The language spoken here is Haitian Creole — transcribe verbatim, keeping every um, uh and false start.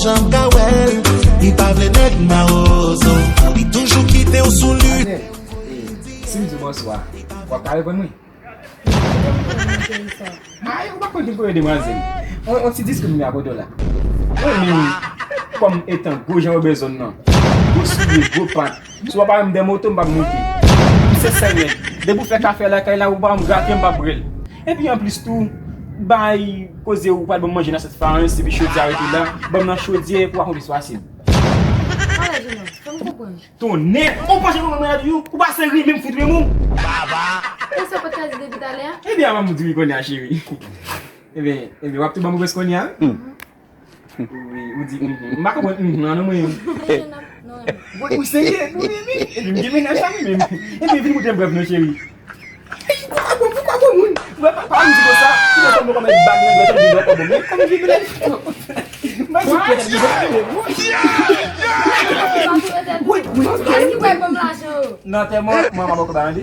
Jan m ka wè l, li pa vle nèg mawozo. Li toujou kite w sou li. Si m di w bonswa, w ap ka reponn mwen? Ay, ou pa konn ki kote demwazèl. On, on ti diskriminasyon kote w la. Mwen menm, kòm etan gwo jan w bezwen nan. Gwo soulye, gwo pat. Si w ap pale m de moto, m p ap monte. M se sèl nèg. Depi w fè kafe lakay la, ou ba m grate, m p ap bre l. Epi anplis tou, bay koze ou pral ban m manje nan Sent Farans, epi chodyè a rete la, ban m nan chodyè pou w akonplis pase m. Pale, Junior, fè m konprann. Tonnè! Ou panse mwen mwen la di ou? Ou pa se ri menm fout menm ou? E sa w pa t ka di depi talè a? Ebyen, avan m di wi kounye a, cheri. Ebyen, ebyen, w ap tou ban m rès kounye a, wi? Wi, ou di, mhm. M pa konprann, mhm, an non mwen. Mwen, non, non. Ou, ou serye? Wi, wi, wi. Epi m gen mennaj la, wi, men. Epi vin koute m brèf non, cheri. Ey, poukwa bon, poukwa bon moun? Mwen pa, pa m di konsa. Ki lè sa mwen kòm bag nan dwèt, m di mwen pa bon. Men kòm vin la. Mwen di kèt li. Wi, wi, ok. Kòman ki wè ban m lajan yo? Nan tèman, mwen pa bòkò ba tande.